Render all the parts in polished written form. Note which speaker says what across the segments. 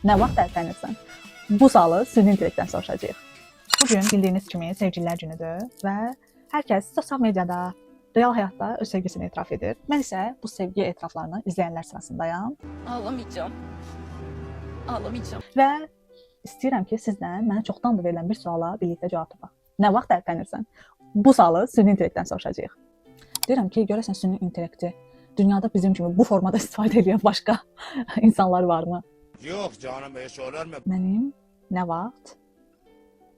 Speaker 1: Nə vaxt tərpənirsən? Bu sualı süni intellektdən soruşacağıq. Bu gün bildiyiniz kimi Sevgililər Günüdür və hər kəs sosial mediada, real həyatda öz sevgisini etiraf edir. Mən isə bu sevgi etiraflarını izləyənlər sırasındayam
Speaker 2: Ağlamayacağım. Ağlamayacağım.
Speaker 1: Və istəyirəm ki, sizlə mənə çoxdandır verilən bir suala birlikdə cavab tapaq. Nə vaxt tərpənirsən? Bu sualı süni intellektdən soruşacağıq. Deyirəm ki, görəsən süni intellekti dünyada bizim kimi bu formada istifadə edən başqa insanlar varmı?
Speaker 3: Yok canım, hiç olur mu?
Speaker 1: Mənim nə vaxt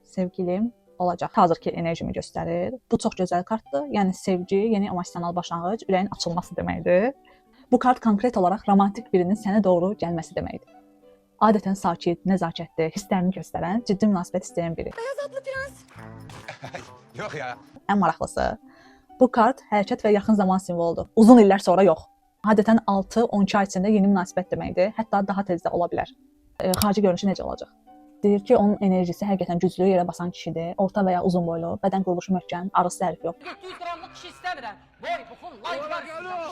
Speaker 1: sevgilim olacaq? Hazırki enerjimi göstərir. Bu çox gözəl kartdır. Yəni sevgi, yeni emosional başlanğıc, ürəyin açılması deməkdir. Bu kart konkret olaraq romantik birinin sənə doğru gəlməsi deməkdir. Adətən sakit, nəzakətli, hisslərini göstərən, ciddi münasibət istəyən biri.
Speaker 2: Beyaz atlı prens.
Speaker 3: Yok ya.
Speaker 1: Ən maraqlısı, bu kart hərəkət və yaxın zaman simvoludur. Uzun illər sonra yox. Adətən 6-12 ay içində yeni münasibət deməkdir. Hətta daha tez də ola bilər. Xarici görünüşü necə olacaq? Deyir ki, onun enerjisi həqiqətən güclü, yerə basan kişidir. Orta və ya uzun boylu, bədən quruluşu möhkəm, arısı zərif yox.
Speaker 4: 700 gramlık kişi istəmirəm. Boy, buxun, lay var.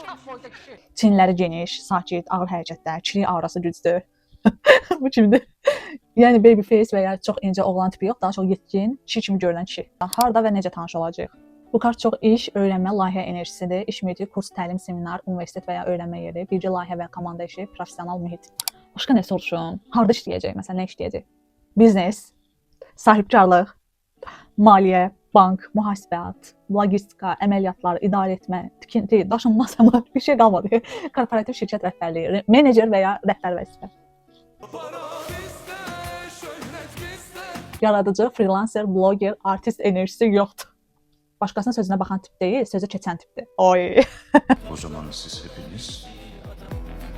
Speaker 4: Şah boyda kişi.
Speaker 1: Çinləri geniş, sakit, ağır hərəkətlər, kişilik aurası güclü. Bu kimdir? Yəni baby face və ya çox incə oğlan tipi yox, daha çox yetkin, kişi kimi görünən kişi. Harda və necə tanış olacağıq? Bu kart çox iş, öyrənmə, layihə enerjisidir. İş mühiti, kurs, təlim, seminar, universitet və ya öyrənmə yeri, birgə layihə və komanda işi, professional mühit. Başqa nə soruşum? Harda işləyəcək? Məsələn, nə işləyəcək? Biznes, sahibkarlıq, maliyyə, bank, mühasibat, logistika, əməliyyatlar, idarə etmə, tikinti, daşınmaz əmlak, bir şey qalmadı. Korporativ şirkət rəhbərliyi, menecer və ya rəhbər vəzifə. Yaradıcı, freelancer, bloger, artist enerjisi yoxdur. Başqasının sözünə baxan tip deyil, sözə keçən tipdir. Oy.
Speaker 3: O zaman siz hepiniz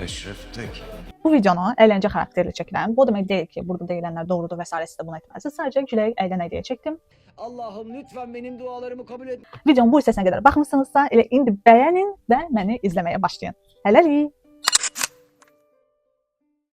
Speaker 3: Eşref Tek.
Speaker 1: Bu videonu əyləncə xarakterli çəkirəm. Bu o demək deyil ki, burada deyilənlər doğrudur və sairə, siz də bunu etməlisiniz. Sadəcə külək, əylənək deyə çəkdim.
Speaker 5: Allah'ım, lütfen benim dualarımı kabul et.
Speaker 1: Videonun bu hissəsinə qədər baxmısınızsa, elə indi bəyənin və məni izləməyə başlayın. Hələlik.